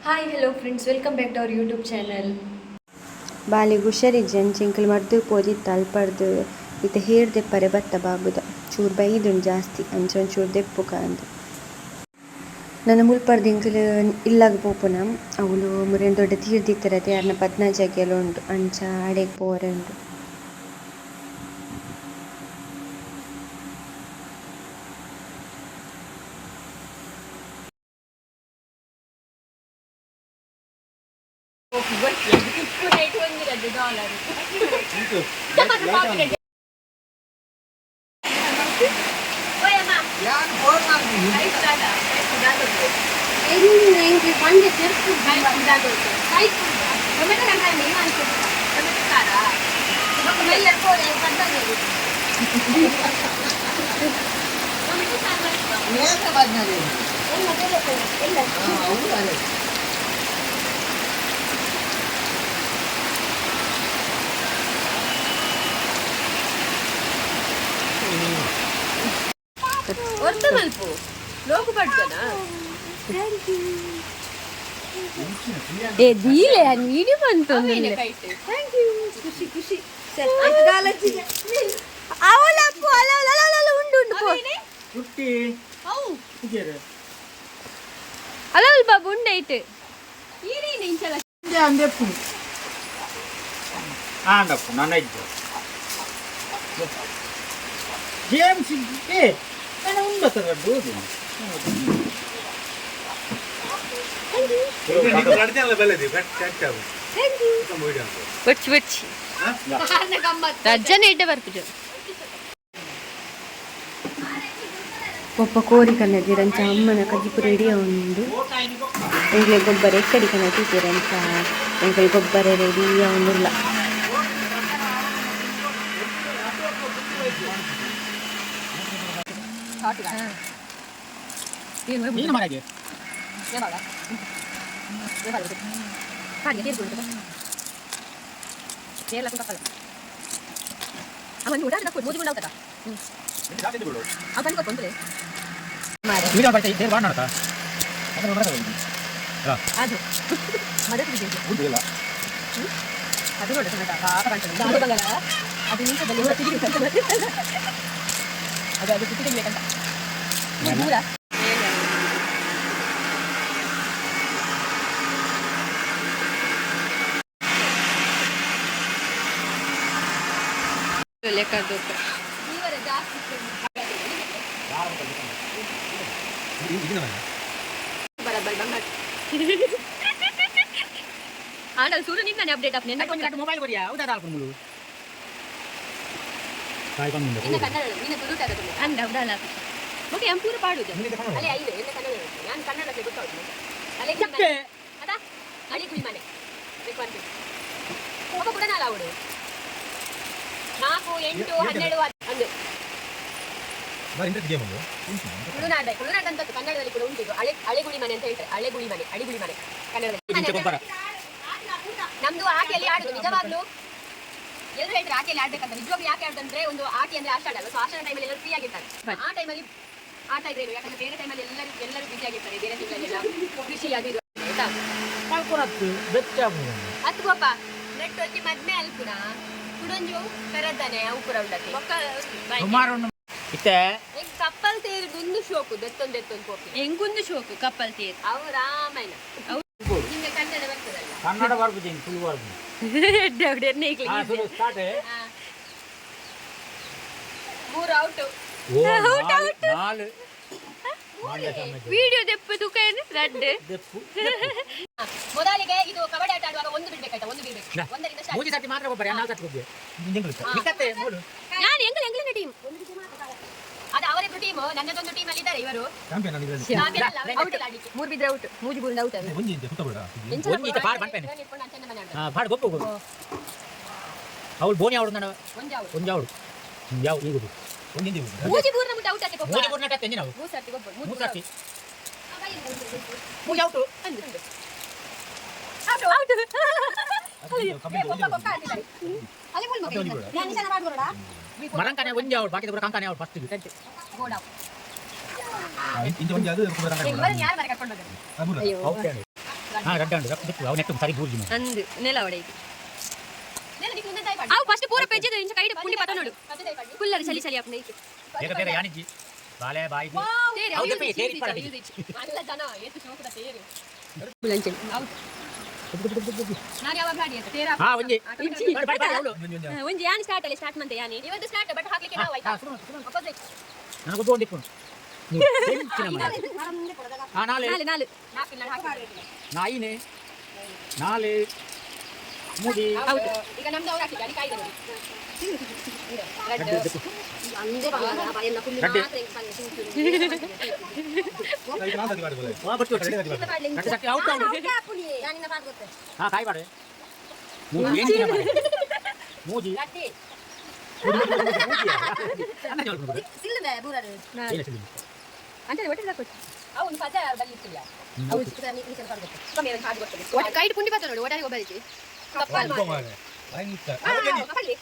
Hi hello friends, welcome back to our YouTube channel. ಬಾಲೆಗ್ ಹುಷಾರಿಜ್ಜಿ ಅಂಚ ಎಂಕುಲು ಮರ್ದ್ ಪೋದಿತ್ತ ಅಲ್ಪರ್ದ್ ಇತ್ತೆ ಹೇರ್ ದೆಪ್ಪರೆ ಬತ್ತ ಬಾಬುದ ಚೂರು ಬೈದುಂಡು ಜಾಸ್ತಿ ಅಂಚ ಒಂಚೂರು ದೆಪ್ಪುಕ ಅಂದ್. ನನ ಮುಲ್ಪರ್ದ್ ಎಂಕುಲು ಇಲ್ಲಗ್ ಪೋಪುನ ಅವ್ಲು ಮುರೆನ್ ದೊಡ್ಡ ತೀರ್ದಿತ್ತೆರತೆ ಅರ್ನ ಪದ್ನಾಜಿ ಉಂಡು ಅಂಚ ಅಡೆಗ್ ಪೋವರೆ ಉಂಡು. ಒರ್ತ ಮಲ್ಪು ಲೋಕು ಪಡ್ಜನ. ಏ ದೀಲೆ ವೀಡಿಯೋ ಬಂತು. Thank you, ಖುಷಿ ಖುಷಿ. ಅವಲ ಅಪ್ಪು, ಅಲ ಅಲ ಅಲ ಅಲ, ಉಂಡು ಉಂಡು ಪೋ. ಕುಟ್ಟಿ ಇಜ್ಜೆರ್. ಅಲ ಅಲ್ ಬಾಬು ಉಂಡೈಟ್. ಇಂಜೆ ಅಂದೆಪ್ಪು ಆಂಡಪ್ಪು ನನ್ನ ಇಜ್ಜೆ ಜೇಮ್ಸ್ ಏ ನಾನು ಉಂಡತ್ತ ರಡ್ಡು. ಬಚ್ಚಿ ಬಚ್ಚಿ ರಜ್ಜನ ಇಡ್ಡೆ ಬರ್ಪುಜು. ಒಪ್ಪ ಕೋರಿ ಕನ್ನದಿರಂಚ ಅಮ್ಮನ ಕಜಿಪು ರೆಡಿ ಉಂಡು. ಎಂಕ್ಲೆ ಗೊಬ್ಬರ ಎಕ್ಕಡಿ ಕನ್ನದಿರಂಚ ಎಂಕಲ್ ಗೊಬ್ಬರ ರೆಡಿ ಉಂಡುಲ್ಲ. ನೀನು ಮನೆಗೆ. ಲೆಕ್ಕ. ಆಂಡಲ್ ಸೂರು ನಿಂತಾನೆ ಅಪ್ಡೇಟ್ ಅಪ್ ನಿನ್ನ. ಮೊಬೈಲ್ ಕೊಡಿಯಾ ಹೌದಾ ಮುಳು. ನಿನ್ನ ಕನ್ನಡ ನಿನ್ನ ತುಳುಟ. ಅಂದ ಹೌದಲ್ಲ ಓಕೆ ಎಂ ಪೂರ ಪಾಡುದು. ಅಲೆ ಐದು ಎನ್ನ ಕನ್ನಡ ನಾನು ಕನ್ನಡಕ್ಕೆ ಗೊತ್ತಾಗುದು ಅಲೆ ಕುಳಿ ಮನೆ ಅದ ಅಳಿ ಕುಳಿ ಮನೆ ಬೇಕು ಅಂತ ಒಬ್ಬ ಕೂಡ ನಾಲ್ ಅವಳು 4 8 12 ಅಂದು. ತುಳುನಾಡ ತುಳುನಾಡ ಅಂತ ಕನ್ನಡದಲ್ಲಿ ಕೂಡ ಉಂಟು ಇದು. ಅಳೆ ಅಳೆಗುಳಿ ಮನೆ ಅಂತ ಹೇಳ್ತಾರೆ. ಅಳೆಗುಳಿ ಮನೆ, ಅಳಿಗುಳಿ ಮನೆ ಕನ್ನಡದಲ್ಲಿ. ನಮ್ದು ಆಟಿಯಲ್ಲಿ ಆಡುದು ನಿಜವಾಗ್ಲೂ. ಎಲ್ಲರೂ ಹೇಳ್ತಾರೆ ಆಟಿಯಲ್ಲಿ ಆಡ್ಬೇಕಂತ. ನಿಜವಾಗ್ಲೂ ಯಾಕೆ ಆಡುದಂದ್ರೆ, ಒಂದು ಆಟಿ ಅಂದ್ರೆ ಆಷಾಢ ಅಲ್ವಾ? ಸೊ ಆಷಾಢ ಟೈಮಲ್ಲಿ ಎಲ್ಲರೂ ಫ್ರೀ ಆಗಿರ್ತಾರೆ. ಆ ಟೈಮಲ್ಲಿ ಆಟ ಇದ್ರೆ ಏನು? ಯಾಕಂದ್ರೆ ಬೇರೆ ಟೈಮಲ್ಲಿ ಎಲ್ಲರೂ ಎಲ್ಲರೂ ಬಿಸಿ ಆಗಿರ್ತಾರೆ. ಬೇರೆ ತಿಂಗಳಲ್ಲೆಲ್ಲ ಕೃಷಿ ಅದು ಇದು, ಆಯ್ತಾ? ಬೆಚ್ಚ. ಹತ್ತು ಗೋಪ ನೆಟ್ ಒಂಜಿ ಮದ್ಮೆ ಅಲ್ಪುನ ಕುಡೊಂಜು ಪೆರದ್ದಾನೆ ಅವು ಪೂರ ಉಂಡತಿ. ಸುಮಾರು ಇತ್ತೆ. ಎಂಕ್ ಕಪ್ಪಲ್ ತೇರು ದುಂದು ಶೋಕು ದೆತ್ತೊಂದು ದೆತ್ತೊಂದು ಪೋಪಿ. ಎಂಗೊಂದು ಶೋಕು ಕಪ್ಪಲ್ ತೇರು. ಅವು ರಾಮಾಯಣ. ನಿಂಗೆ ಕನ್ನಡ ಬರ್ತದಲ್ಲ? ಕನ್ನಡ ಬರ್ಬುದು, ತುಳು ಬರ್ಬುದು. ಎಡ್ಡೆ ಅವಡೆ ಎಣ್ಣೆ. ಹಾ, ಶುರು ಸ್ಟಾರ್ಟ್. ಮೂರು ಔಟು. ಓ ನಾಲ್ ವಿಡಿಯೋ ದೆಪ್ಪು ತುಕ ಏನು ರಡ್ಡು. ದೆಪ್ಪು. ಮೊದಲಿಗೆ ಇದು ಕಬಡ್ಡಿ ಆಟ ಆಡುವಾಗ ಒಂದು ಬಿಡ್ಬೇಕಾಯ್ತಾ? ಒಂದು ಬಿಡ್ಬೇಕು, ಒಂದರಿಂದ start. ಮೂಜಿ ಸರ್ತಿ ಮಾತ್ರ ಗೊಬ್ಬರ, ನಾಲ್ಕು ಸರ್ತಿ ಗೊಬ್ಬರ ನಿಕ್ಕತ್ತೆ ಮೂರು. ನಾನು ಎಂಗಲ್ ಎಂಗ್ಲಿನ ಟೀಮ್. ಅದು ಅವರಿಬ್ರು ಟೀಮ್, ನನ್ನದೊಂದು ಟೀಮ್ ಅಲ್ಲಿ ಇದ್ದಾರೆ ಇವರು. ಚಾಂಪಿಯನ್ ಅಲ್ಲ, ಅವರೇ ಗೊತ್ತಿಲ್ಲ ಆಡ್ಲಿಕ್ಕೆ. ಮೂರು ಬಿದ್ರೆ ಔಟ್, ಮೂಜಿ ಬೂರಿಂದ ಔಟ್ ಅದು. ಒಂಜಿ ಇತ್ತೆ ಪಾರ್ ಪನ್ಪೇನೆ. ಇವನ್ನ ಇಟ್ಕೊಂಡು ನಾನು ಚೆಂದ ಮನೆ ಆಡ್ತೇನೆ. ಹಾ ಪಾಡ್ ಗೊಬ್ಬು ಗೊಬ್ಬು ಅವಳು ಬೋನಿ ಅವಳು ನನ್ನ. ಒಂಜಿ ಅವ್ರು. ಒಂಜಿ ಅವಳು ಯಾವ ಈಗ ಮೂಜಿ ಬೂರ್ನ ಮುಟ್ಟ ಔಟ್ ಆತೆ ಕೊಪ್ಪ. ಮೂಜಿ ಮೂರು ನಟ ನಾವು. ಮೂರು ಸರ್ತಿ ಗೊಬ್ಬರು. ಮೂರು ಸರ್ತಿ ಮೂಜಿ out. Out out. Koppa Koppa ಆಡ್ತಿದ್ದಾರೆ. ಅಲ್ಲಿ ಮುಳ್ಳು ಮಗ. ನಾನು ನಿಶಾನ ಮಾಡ್ಕೊಡೋಣ. ಮರಂಕಾನೆ ಒಂಜಿ ಅವಳು, ಬಾಕಿ ಕಂಕಾನೆ ಅವಳು ಫಸ್ಟ್. ಗೋಡ. ಇವರನ್ನ ಯಾರು ಮರೆ ಕರ್ಕೊಂಡು ಬಂದರು? ಔಟ್. ಹಾ, ರಡ್ಡ ಉಂಡು. ದಿಕ್ಕು ಅವು ನೆಟ್ಟು ಸರಿ ಬೂರ್ಜಿ. ಅಂದು ನೆಲ ಒಡೆಯ್ತು. ನೆಲ ನಿಕ್ಲು ಒಂದೊಂದು ತಾಯಿ. ಅವು ಫಸ್ಟ್ ಪೂರ ಪೆಜ್ಜದ ಇಂಚ ಕೈಡ್ ಪುಂಡಿ ಪತ ನೋಡು. ಪದ್ದೆ ತಾಯಿ ಪಾಡ್ಲಿ. ಫುಲ್ ಚಲಿ ಚಲಿ ಅಪ್ಪನ ಐತೆ. ಬೇಗ ಬೇಗ, ಯಾನಿಜ್ಜಿ ಬಾಲೆ ಬಾಯಿಗೆ. ತೇರಿ. ಹೌದು, ತೇರಿ ಪಡ. ಅಲ್ಲ ಜನ ಏತು ಶೋಕದ ತೇರು. ಹೌದು. ನಾನು ಯಾವಾಗ ಆಡಿ ಅಂತ ತೇರ. ಹಾ, ಒಂಜಿ. ಇಜ್ಜಿ. ಬಾಡಿ, ಬಾಡಿ, ಬಾಡಿ, ಅವಳು. ಒಂಜಿ ಯಾನಿ ಸ್ಟಾರ್ಟ್ ಅಲ್ಲಿ ಸ್ಟಾರ್ಟ್ ಮಂತೆ ಯಾನಿ. ಇವತ್ತು ಸ್ಟಾರ್ಟ್, ಬಟ್ ಹಾಕ್ಲಿಕ್ಕೆ ನಾವು ಆಯ್ತಾ? ಹಾ, ಶುರು ಮಾಡು, ಶುರು ಮಾಡು. ಅಪೋಸಿಟ್. ನನಗೊಬ್ಬ ಒಂದು ಇಪ್ಪು. ಹೆಚ್ಚಿನ ಮನೆ. ಹಾ, ನಾಳೆ. ನಾಳೆ ನಾಳೆ. ನಾಲ್ಕು ನಾನು ಹಾಕಿ. ನಾಯಿನೇ ನಾಳೆ ಮೂಡಿ. ಹೌದು, ಈಗ ನಮ್ದು ಅವ್ರು ಹಾಕಿದ್ದು ಅಲ್ಲಿ ಕಾಯ್ದೆ ನೋಡಿ. ರಡ್ಡು ದಿಕ್ಕು. ರಡ್ಡು. ವಾ, ಬರ್ತು, ಬರ್ತು. ರಡ್ಡು ಸಟ್ಟಿ, ಔಟ್ ಅವ್ಳು. ಹಾ, ಕಾಯಿ ಬಾಡೆ. ಮೂಜಿ, ಎಂಚಿನ ಮನೆ. ಮೂಜಿ. ಮೂಜಿ, ಮೂಜಿ, ಮೂಜಿ, ಮೂಜಿ. ಅನ್ನ ಜೋರು ಮೂಜಿ. ಏನ ಸಿಲ್ಲು? ಅಂಚನೆ ಒಟ್ಟೆ ಸಾಕು. ಅವನು ಪದ ಬಲ್ಲಿತ್ತಿಲ್ಲ. ಕಮ್ಮಿ ಒಂದು ಹಾಡು ಗೊತ್ತಿಲ್ಲ. ಒಟ್ಟು ಕೈಡ್ ಪುಂಡಿ ಪತ ನೋಡು, ಒಟ್ಟಾರೆ ಒಬ್ಬರಿಗೆ. ಕಪ್ಪಲ್ ಮಾಡು. ಕಪ್ಪಲ್ಲಿ.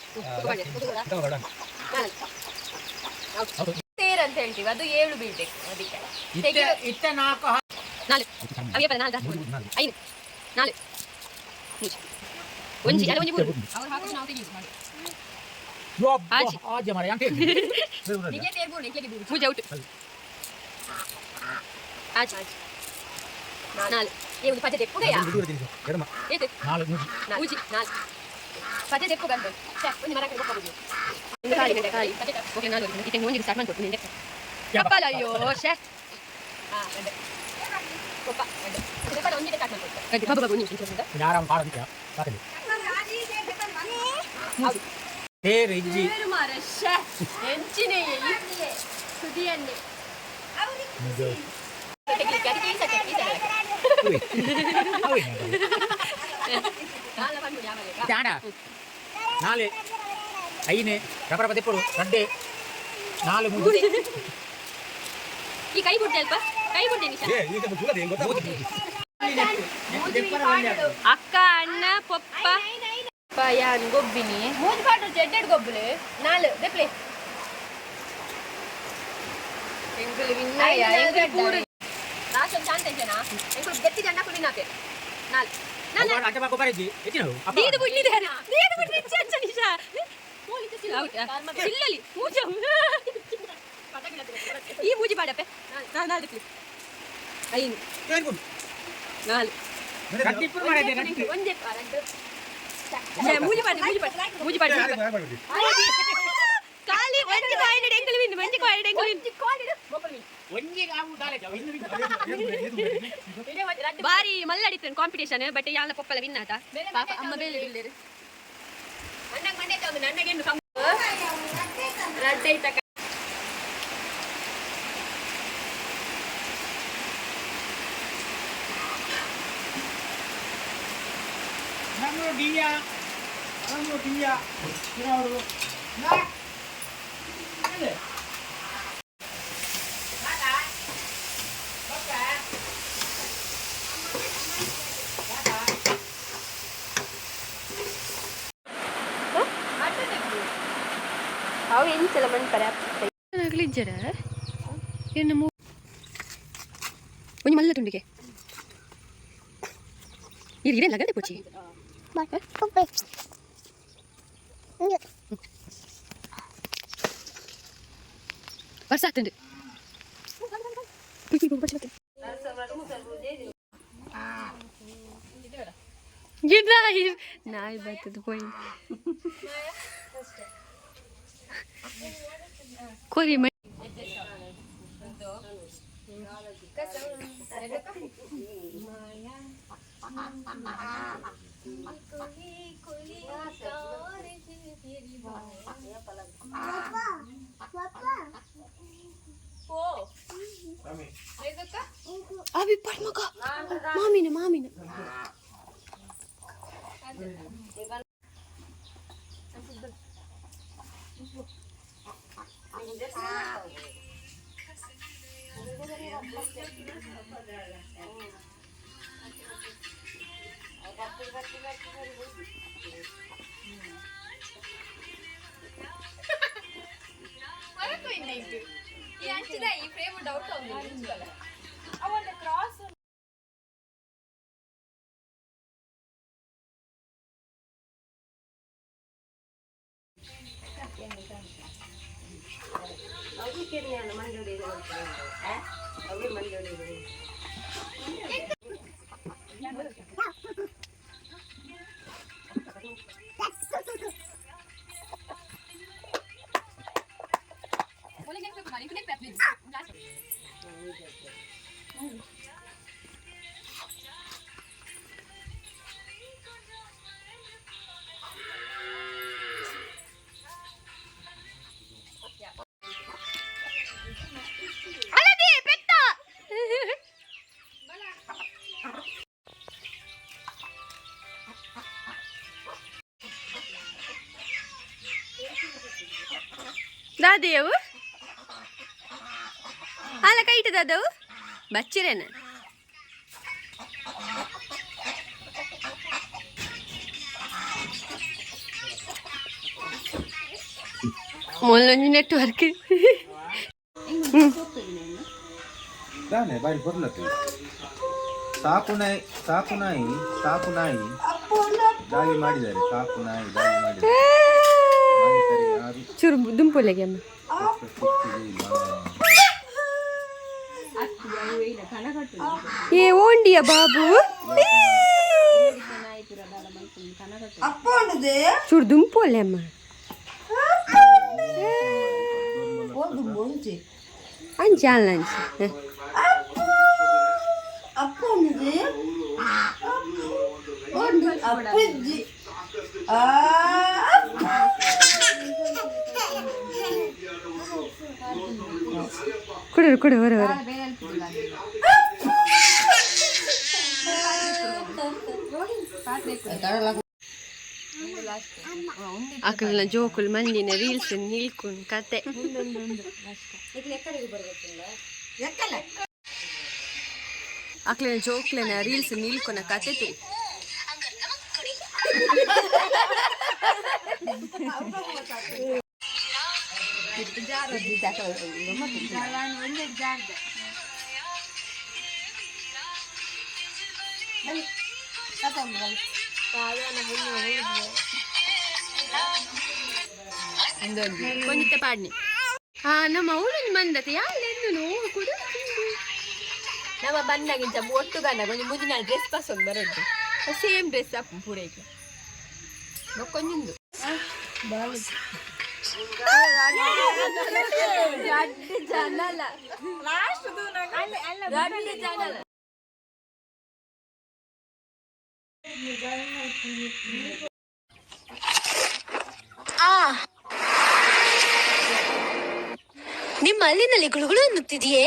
ಹೌದು. ತೇರ್ ಅಂತ ಹೇಳ್ತೀವಿ, ಅದು ಏಳು ಬೀಳ್ಬೇಕು ಅದಕ್ಕೆ. ಇತ್ತೆ ಇತ್ತೆ ನಾಲ್ಕು ನಾಳೆ ಅವಿಯಪ್ಪ ನಾಳೆ ಜಾಸ್ತಿ. ಮೂರು, ನಾಲ್ಕು. ಐದು ನಾಳೆ ಮೂಜಿ ಒಂಜಿ ಅಲ್ಲ ಒಂಜಿ ಮೂರು. ಅವ್ರು ಹಾಕೋದು ನಾವು ತೆಗೆಯುದು ಮಾಡಿ. ಯಬ್ಬಾ, ಆಜಿ. ಆಜಿ ಮಾರ್ರೆ, ಅಂತ ಹೇಳಿ. ನಿಂಗೆ ತೇರ್ ಬೋರ್ಡ್, ನಿಂಗೆ ಬೀಳು. ಮೂಜಿ ಔಟ್. ಆಜಿ ನಾಳೆ. ಏ, ಒಂದು ಪದ ತೆಪ್ಪುಗೆಯಾ? ಏತು? ನಾಲ್ಕು ಮೂಜಿ. ಮೂಜಿ. ನಾಲ್ಕು ಪದ ತೆಪ್ಪು ಗಂಡು. ಛೆ, ಒಂದು ಮರ ಕಡೆ ಹೋಗ್ಬೋದು. ಒಂದು ಖಾಲಿ ಗಂಟೆ ಖಾಲಿ. ಪದ ತೆಪ್ಪು. ಓಕೆ, ನಾಲ್ಕು ಇತ್ತೆ ಒಂಜಿಗೆ ಸ್ಟಾರ್ಟ್ ಮಾಡ್ಕೊಡ್ತೀನಿ ನಿಂಗೆ. ಯಬ್ಬಾ. ಕಪ್ಪಲ ಅಯ್ಯೋ ಶೇ. ಹಾ, ಎರಡು. ಕೊಪ್ಪ, ಎರಡು. ತೆಪ್ಪದ ಒಂದಿಗೆ ಸ್ಟಾರ್ಟ್ ಮಾಡ್ಕೊಡ್ತಾರೆ. ಗಟ್ಟಿ ಬಾಬು ಬಾಬು ಒಂದು ನಿಮಿಷ. ಯಾರಾಮ ಪಾಡೋದಿಕ್ಕೆ ಸಾಕಲ್ಲಿ. ತೇರು ಇಜ್ಜಿ. ಎಂಚಿನೇ ಸುದಿಯನ್ನೇ. ತೆಗಿಲಿಕ್ಕೆ ಅದಕ್ಕೆ ಈ ಸತಿ, ಈ ಸತಿ. ಉಯ್. ಅವೇನು? ನಾಲ್ಕು ಬಂದ್ಬಿಡಿ ಆಮೇಲೆ. ಇತ್ತೆ ಆಂಡ. ನಾಲೆ ಐನೆ ರಬರ ಪದೆಪ್ಪಡು ರಡ್ಡೆ ನಾಲು ಮೂಜಿ. ಈ ಕೈ ಬಿಡ್ದೆ ಅಲ್ಪ ಕೈ ಬಿಡ್ದೆ ನಿಶಾ. ಅಕ್ಕ ಅಣ್ಣ ಪಪ್ಪ ಯಾನ್ ಗೊಬ್ಬಿನಿ. ಮೂಜ್ ಪಾಡ್ರು ಜೆಡ್ಡೆಡ್ ಗೊಬ್ಬುಲೆ ನಾಲ್ ದೆಪ್ಲೆ. ಎಂಕುಲು ವಿನ್ನಯ ಎಂಕುಲು ಪೂರ. ಲಾಸ್ಟ್ ಒಂದು ಚಾನ್ಸ್ ಐತೆನಾ? ಎಂಕುಲು ಗೆತ್ತಿ ಜನ ಕುಡಿ ನಾಪೆ ನಾಲ್ ನಾಲ್. ಅಂಚೆ ಬಾಕು ಬರಿಜ್ಜಿ ಹೆಚ್ಚಿನ ಅಪ್ಪ. ದೀದು ಬುಡ್ಲಿದೆ ದೀದು ಬುಡ್ಲಿ ಅಚ್ಚ ನಿಶಾ. ಸಿಲ್ಲಲಿ ಮೂಜ ಈ ಮೂಜಿ ಪಾಡಪ್ಪೆ. ನಾಲ್ ನಾಲ್ ದೆಪ್ಲಿ. ಐದು ನಾಲ್. ರಡ್ಡಿಪ್ಪು ಮಾರಾಯ್ದೆ, ರಡ್ಡಿ. ಒಂದೇ ಛೆ, ಮೂಜಿ ಪಾಡಿ ಮೂಜಿ ಪಾಡಿ ಮೂಜಿ ಪಾಡಿ ಖಾಲಿ ಒಂಜಿ ಕಾಯಿನ ಎಂಕುಲು ವಿನ್, ಒಂಜಿ ಕಾಯಿನ ಎಂಕುಲು ವಿನ್. ಒಂಜಿ ಗಾವು ದಾಲೆ ಜಾವು, ಇನ್ನು ಇನ್ನು. ಇದೇ ಒಂದು ರಡ್ಡು. ಬಾರಿ ಮಲ್ಲಡಿತ್ತು ಕಾಂಪಿಟೇಷನ್, ಬಟ್ ಯಾಲ ಪಪ್ಪಲ ವಿನ್ ಆತ. ಬೇರೆ ಪಾಪ ಮಂಡೆ ಅಮ್ಮ ಚಾವು. ಬೇಲೆ ಬಿಲ್ಲೇರು. ಅಣ್ಣಗ್ ಮಂಡೆ ಚಾವು, ನನ್ನಗೆ ಇನ್ನು ಕಮ್ಮಿ. ರಡ್ಡೆ ಐತ. ನಮ್ಮ ಡಿಯ ನಮ್ಮ ಡಿಯ ಇರೋರು ನಾ ಅದೇ. ಅವು ಎಂಚಲ ಮನ್ಪರೆ. ಇಜ್ಜಡ ಎನ್ನ ಒಂಜಿ ಮಲ್ಲ ತುಂಡಿಗೆ ಇರು ಇರೇನು ಲಗಡೆ ಪೋಚಿ. ವರ್ಷ ಆಗ್ತುಂಡು. ನಾಯಿ ನಾಯಿ ಬರ್ತದೆ ಪೋಯಿ ಕೋರಿ. ಅವಿ ಪಡ್ಮಗ ಮಾಮಿನ ಮಾಮಿನ. ಈ ಅಂಚಿದ ಈ ಫ್ರೇಮ್ ಡೌಟ್. ದಾದೆಯವು ಅಲ್ಲ ಕೈಟ ದಾದವು ಬಚ್ಚಿರೇನ. ಮೊಲ್ಲೊಂಜಿ ನೆಟ್ವರ್ಕ್. ದಾನೆ ಬಾರಿ ಬೊರ್ಲತ್ತು. ಸಾಕು ನಾಯಿ, ಸಾಕು ನಾಯಿ, ಸಾಕು ನಾಯಿ ದಾಳಿ ಮಾಡಿದ್ದಾರೆ. ಸಾಕು ನಾಯಿ ದಾಳಿ ಮಾಡಿದ್ದಾರೆ. ಮಾಲೀಕರಿಗೆ ಯಾರು ಚೂರು ದುಂಪೊಲೆಗೆ ಅಮ್ಮ. ಸಿಕ್ಕುವುದಿಲ್ಲ. ಏ ಓಂಡಿಯ ಬಾಬು, ಚೂರು ದುಂಪೊಲೆ ಅಮ್ಮ. ಅಂಚೆ ಅಲ್ಲ, ಅಂಚೆ. ಕೊಡು ಕೊಡು, ಬರ ಬರ. ಅಕಲ್ನ ಜೋಕುಲ್ ಮಂದಿನ ರೀಲ್ಸ್ ನಿಲ್ಕುನ್ ಕತೆ. ಅಕ್ಲಿನ ಜೋಕ್ಲೆನ ರೀಲ್ಸ್ ನಿಲ್ಕೊನ ಕತೆ ತು. ಕೊಂಜಿತ ಪಾಡ್ನಿ. ಹಾ, ನಮ್ಮ ಅವಳೊಂದು ಮಂದತೆ ಯಾರು ನೋವು ಕೂಡ. ನಮ್ಮ ಬಂದಾಗಿಂತ ಒಟ್ಟುಗಾನ ಕೊಂಚ ಮುಂದಿನ ಡ್ರೆಸ್ ಪಾಸ್ ಒಂದು ಬರದ್ದು ಸೇಮ್ ಡ್ರೆಸ್ ಅಪ್ ಪೂರೈಕೆ ಬೊಕ್ಕೊಂಜಿಂದು. ಜನಲ ಜನಲ. ನಿಮ್ಮ ಅಲ್ಲಿನಲ್ಲಿ ಗುಳುಗುಳು ಅನ್ನುತ್ತಿದೆಯೇ?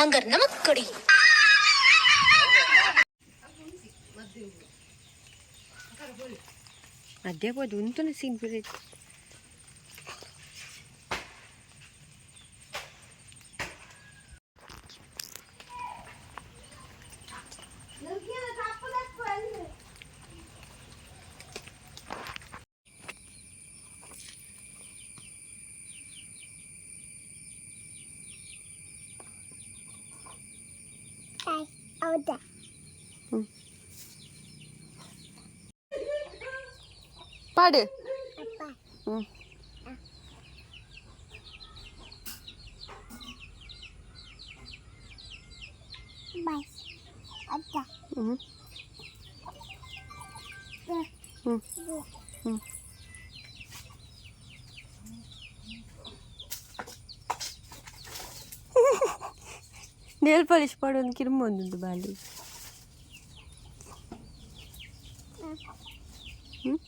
ಹಂಗಾರೆ ನಮಗ್ ಕೊಡಿ. ಅದೇ ಬೋದು ಉಂಟು ಸೀನ್ ಬರೀ. ಪಾಡು. ಹ್ಮ್. ಹ್ಮ್ ಹ್ಮ್ ಹ್ಮ್. ನೇಲ್ ಪಾಲಿಶ್ ಪಾಡೊಂದು ಕಿರ್ಮೊಂದುಂಡು ಬಾಲಿ. ಹ್ಮ್.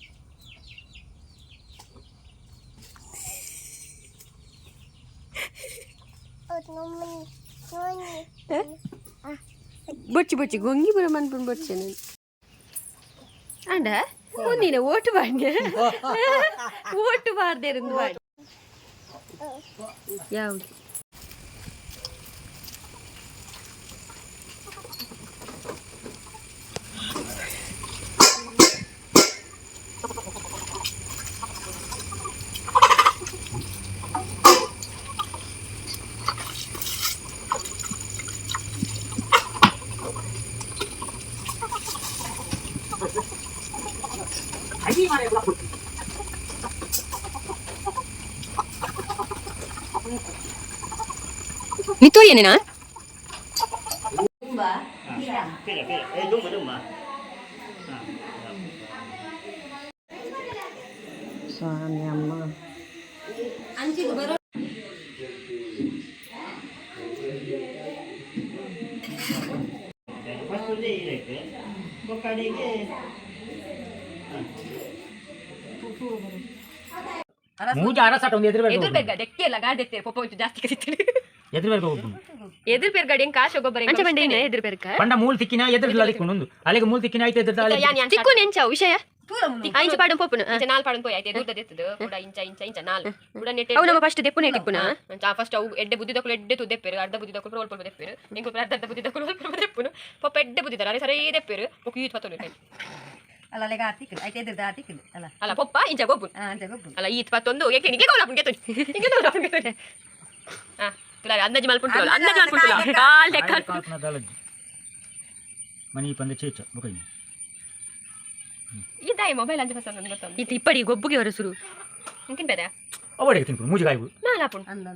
ಬೊಚ್ಚಿ ಬೊಚ್ಚಿ ಗೊಂಗಿ ಪೂರ ಮನ್ಪುಂಡು ಬೊಚ್ಚೆ ನಾನು ಅಂಡ ಒಂದಿನ ಓಟು ಬಾಂಡೆ ಓಟು ಬಾರ್ದೇರುಂದು ಬಾಂಡೆ ಯಾವುದು. ಮಿತ್ತೋರಿಯೇನೇನಾ? ಸ್ವಾಮಿ ಅಮ್ಮ. ಮೂಜಿ ಅರಸಾಟ ಒಂದು ಎದುರು. ಎದುರು ಬೇಗ ದೆಕ್ಕೆ ಇಲ್ಲ ಗಾಡಿ ಎತ್ತೀರಿ ಪೊಪ್ಪ ಒಂಚೂರು ಜಾಸ್ತಿ ಕರೀತಾರೆ. ಎದುರು ಬೇಗ ಒಬ್ಬನು. ಎದುರು ಪೇರ್ ಗಾಡಿ ಹೆಂಗ್ ಕಾಶು ಗೊಬ್ಬರ ಅಂಚೆ ಬಂಡೆ ಎದುರು ಪೇರ್ಕ. ಪಂಡ ಮೂಲ್ ತಿಕ್ಕಿನ ಎದುರು ದಿಕ್ಕೊಂಡು ಒಂದು ಅಲ್ಲಿಗೆ ಮೂಲ್ ತಿಕ್ಕಿನ ಆಯ್ತು ಎದುರು. ತಿಕ್ಕು ನೆಂಚಾವು ವಿಷಯ ಇಂಚ ಪಾಡು ಪೊಪ್ಪುನು ಇಂಚ ನಾಲ್ ಪಾಡು ಪೋಯ್ ಆಯ್ತು ಎದುರ್ದ ದೆತ್ತದು ಕೂಡ ಇಂಚ ಇಂಚ ಇಂಚ ನಾಲ್ ಕೂಡ ನೆಟ್ಟೆ. ಅವು ನಮ್ಮ ಫಸ್ಟ್ ದೆಪ್ಪುನೆ ಟಿಪ್ಪುನ ಫಸ್ಟ್ ಅವು ಎಡ್ಡೆ ಬುದ್ಧಿದಕ್ಕಲು ಎಡ್ಡೆ ತು ದೆಪ್ಪೇರು, ಅರ್ಧ ಬುದ್ಧಿದಕ್ಕಲು ಒಲ್ಪ ಒಲ್ಪ ದೆಪ್ಪೇರು, ಎಂಕು ಅರ್ಧ ಅರ್ಧ ಬುದ್ಧಿದಕ್ಕಲು ಒಲ್ಪ ಒಲ್ಪ ದೆಪ್ಪುನು. ಪೊಪ್ಪ ಎಡ್ಡೆ ಬುದ್ಧಿದಾರ ಅರೆ ಸರಿ ದೆಪ್ಪೇರು ಬೊಕ್ಕ ಈತ್ ಪತ್ತೊಂದು. ಅಲ್ಲ, ಅಲ್ಲಿಗೆ ಆತಿಕ್ಕು ಐತೆ ಎದುರ್ದ ಆತಿಕ್ಕು ಅಲ್ಲ. ಅಲ್ಲ, ಪೊಪ್ಪ ಇಂಚ ಗೊಬ್ಬು. ಹಾಂ, ಅಂಚೆ ಗೊಬ್ಬು. ಅಲ್ಲ, ಈತ್ ಪತ್ತೊಂದು ಏಕೆ ನಿಗೆ ಗೋಲಾಪುನ್ ಗೆತ್ತೊಂದು ಹಿಂಗೆ ಗೋಲಾಪುನ್ ಗೆತ್ತೊಂದು. ಹಾ ತುಲಾರಿ ಅಂದಾಜು ಮಲ್ಪುಂಟು, ಅಂದಾಜು ಮಲ್ಪುಂಟು ಕಾಲ್ ಲೆಕ್ಕ. ಮನಿ ಪಂದ ಚೇಚ ಬೊಕ. ಇದಾಯ ಮೊಬೈಲ್ ಅಂಚೆ ಫಸ್ಟ್ ನನ್ಗೆ ಗೊತ್ತೊಂದು ಇತ್ತು ಇಪ್ಪಡಿ ಗೊಬ್ಬುಗೆ ಹೊರ ಸುರು ತಿನ್ಬೇದ. ಅವಡಿಗೆ ತಿನ್ಪುನು ಮೂಜಿಗಾಯ್ಬು. ನಾಲಾಪುಣ್. ಅಂದ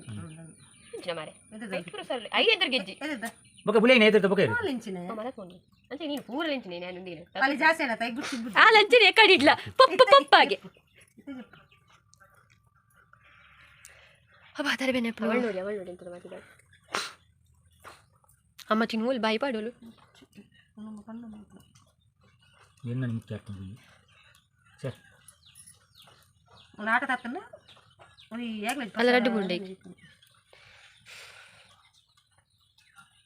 ಇಂಚಿನ ಮಾರೆ ಐದು ಸರ್ I ಎದುರು ಗೆಜ್ಜಿ. ಎದುರ್ದ. ಬೊಕ ಬುಲೇನ ಎದುರ್ದ ಬೊಕ. ಇಂಚಿನ. ಮಲಕೊಂಡು ಅಂಚೆ ನೀನು ಪೂರ ಲಂಚಿನಿ ನಾನು ನೀನು. ಅಲ್ಲಿ ಜಾಸ್ತಿ ಅಲ್ಲ ತೈ ಗುಡ್ಸಿ. ಆ ಲಂಚಿನಿ ಎಕ್ಕಡಿ ಇಡ್ಲ ಪಪ್ಪ ಪಪ್ಪಾಗೆ ಅಬ್ಬಾ ತರಬೇನೆ. ಅವಳು ನೋಡಿ, ಅವಳು ನೋಡಿ ಅಂತ ಮಾತಿದ್ದಾಳೆ. ಅಮ್ಮ ತಿನ್ನುವಲ್ ಬಾಯಿ ಪಾಡೋಲು. ಎನ್ನ ಮುಖ್ಯ ಆಗ್ತದೆ ಸರ್. ಆಟ ತಾತನ. ಅಲ್ಲ, ರಡ್ಡು ಬುಂಡೆ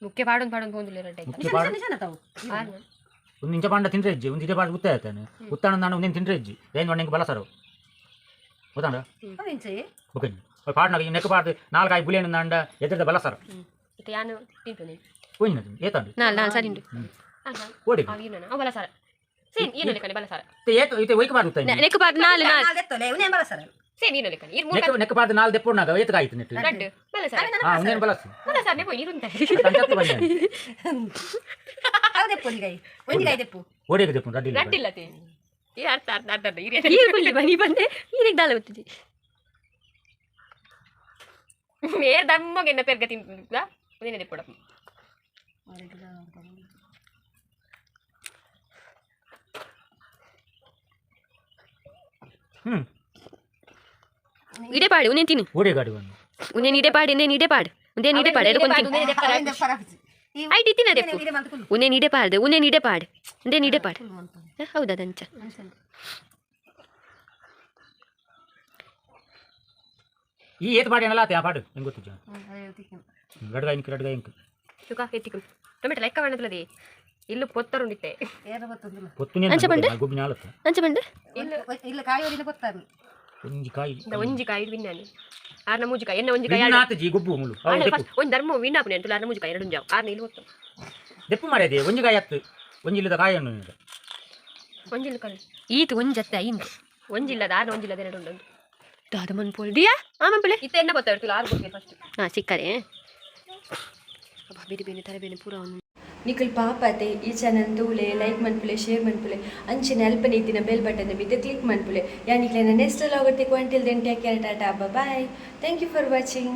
ಮುಖ್ಯ ಪಾಡೊಂದು ಪಾಡೊಂದು ಪೋಂದುಲ್ಲ ರಡ್ಡು. ಮುಖ್ಯ ಪಾಡ. ತಾವು. ಒಂದು ಇಂಚ ಪಾಂಡ ತಿಂದ್ರೆ ಹೆಜ್ಜೆ ಒಂದು ಇದೇ ಪಾಡ ಉತ್ತ ಆಯ್ತಾನೆ ಉತ್ತಾಣ ನಾನು ಒಂದೇನು ತಿಂದ್ರೆ ಹೆಜ್ಜೆ ಏನು ಒಂಡೆಂಗೆ ಬಲ ಸರ್ ಗೊತ್ತಾಂಡ. ಇಂಚೆ. ಓಕೆ, ಪಾಡ್ನಾಗ ಈ ನೆಕ್ಕ ಪಾಡ್ ನಾಲ್ಕಾಯಿ ಬುಲೇನು ನಾಂಡ ಎದುರ್ದ ಬಲ ಸರ್. ಇತ್ತೆ ಯಾನು ತಿಂತು. ಹೋಯ್ನ ಏತಾಂಡು. ನಾಲ್ ನಾಲ್ ಸರಿ ಉಂಟು. ಓಡಿ. ಬಲ ಸರ ಸೇನ್ ಏನು ಲೆಕ್ಕನೆ ಬಲ ಸರ. ಏತ ಇತ್ತೆ ಒಯ್ಕ ಪಾಡ್ ಉತ್ತ. ನೆಕ್ಕ ಪಾಡ್ ನಾಲ್ ನಾಲ್. ನಾಲ್ದೆತ್ತೊಲೆ ಉನೇನ್ ಬಲ ಸರ್. ಸೇನ್ ಏನು ಲೆಕ್ಕನೆ ಇರ್ ಮೂರು. ನೆಕ್ಕ ನೆಕ್ಕ ಪಾಡ್ ನಾಲ್ ದೆಪ್ಪುನಾಗ ಏತ ಕಾಯ್ತು ನೆಟ್ಟು. ರಡ್ಡು ಬಲ ಸರ. ಹಾ, ಒಂದೇನು ಬಲಸ್. ಬಲ ಸರ್ನೆ ಪೋಯಿ ನೀರುಂತ. ತಂಚತ್ತು ಬನ್ನಿ. ಅವು ದೆಪ್ಪು ಒಂಜಿಗಾಯಿ ಒಂಜಿಗಾಯಿ ದೆಪ್ಪು. ಓಡಿಗೆ ದೆಪ್ಪು ರಡ್ಡಿಲ್ಲ. ರಡ್ಡಿಲ್ಲ ತಿ ಈ ಅರ್ಥ ಅರ್ಥ ಅರ್ಥ ಅರ್ಥ ಈರೆ ಕುಲ್ಲಿ ಬನ್ನಿ ಬಂದೆ ಈರೆಗ್ ದಾಲ ಗೊತ್ತಿದೆ ಮೇರ್ ದಮ್ಮಗೆನ್ನ ಪೆರ್ಗ ತಿಂದ ಉದೇನೆ ದೆಪ್ಪುಡ. ಹ್ಮ್. ಇಡೆ ಪಾಡು ಉನೇನ್ ತಿನ್ನು. ಓಡಿ ಗಾಡಿ ಒಂದು. ಉನೇನ್ ಇಡೆ ಪಾಡು, ಉನೇನ್ ಇಡೆ ಪಾಡು, ಉದೇನ್ ಇಡೆ ಪಾಡು ಎಡಕೊಂದು ತಿನ್ನು. ಐಟ್ ಇತ್ತಿನ ದೆಪ್ಪು ಉನೇನ್ ಇಡೆ ಪಾಡ್ದು ಉನೇನ್ ಇಡೆ ಪಾಡು ಉದೇನ್ ಇಡೆ ಪಾಡು. ಹೌದಾ ದಂಚ. ಈ ಏತ್ ಪಾಡಿ ಏನಲ್ಲ ಆ ಪಾಡು ಹೆಂಗೆ ಗೊತ್ತಿಜ್ಜ ರಡ್ಗಾಯಿ ಇಂಕ್ ರಡ್ಗಾಯಿ ಇಂಕ್. ಸುಖ ಎತ್ತಿಕು ಟೊಮೆಟೊ ಲೆಕ್ಕ ಮಾಡದಲ್ಲದೆ ಇಲ್ಲು ಪೊತ್ತರುಂಡಿತ್ತೆ. పొత్తునే. ಅಂಚ ಪಂಡೆ? ಗೊಬ್ಬಿನ ಆಲತ್ತ. ಅಂಚ ಬಂಡೆ. ಇಲ್ಲ ಕಾಯಿ ಹೊಡಿನ ಗೊತ್ತಾರು. ಒಂಜಿ ಕಾಯಿ. ಒಂಜಿ ಕಾಯಿ ವಿನ್ನಾನೆ ಆರ್ನ ಮೂಜಿಕಾಯಿ ಎನ್ನ ಒಂಜಿ ಕಾಯಿ. ವಿನ್ನಾತ ಜಿ ಗೊಬ್ಬು ಮುಳು ಅವು ದೆಪ್ಪು. ಒಂಜಿ ಧರ್ಮ ವಿನ್ನಾಪುನೆ ಅಂಟು ಆರ್ನ ಮೂಜಿಕಾಯಿ ಎರಡು ಜಾವ್ ಆರ್ನ ಇಲ್ಲಿ ಹೊತ್ತು. ದೆಪ್ಪು ಮಾರ್ಯದೆ ಒಂಜಿ ಕಾಯಿ ಹತ್ತು ಒಂಜಿ ಇಲ್ಲದ ಕಾಯಿ ಹಣ್ಣು ನಿನಗೆ. ಒಂಜಿಲ್ಲ ಕಲ್ ಈತು ಒಂಜತ್ತ ಇಂದು ಒಂಜಿಲ್ಲದ ಆರ್ನ ಒಂಜಿಲ್ಲದ ಎರಡು ಉಂಟು ದಾದ ಮನ್ಪೋಲ್ ದಿಯಾ ಆ ಮನ್ಪುಲೆ ಇತ್ತ ಎನ್ನ ಗೊತ್ತಾಯ್ತು ಆರು ಗೊತ್ತಿಲ್ಲ ಫಸ್ಟ್ ಹಾಂ ಸಿಕ್ಕರೆ ಅಬ್ಬಾ ಬೇರೆ ಬೇರೆ ತರ ಬೇರೆ ಪೂರ ಒಂದು. ನಿಕುಲ್ ಪಾಪತೆ ಈ ಚಾನಲ್ ತೂಲೆ, ಲೈಕ್ ಮನ್ಪುಲೆ, ಶೇರ್ ಮನ್ಪುಲೆ, ಅಂಚಿನ ಅಲ್ಪನೆ ಇತ್ತಿನ ಬೆಲ್ ಬಟನ್ ಮಿತ್ತ ಕ್ಲಿಕ್ ಮನ್ಪುಲೆ. ಯಾನಿಕ್ಲೆನ ನೆಕ್ಸ್ಟ್ ಲಾಗತ್ತೆ. Until then, take care, tata, bye. Thank you for watching.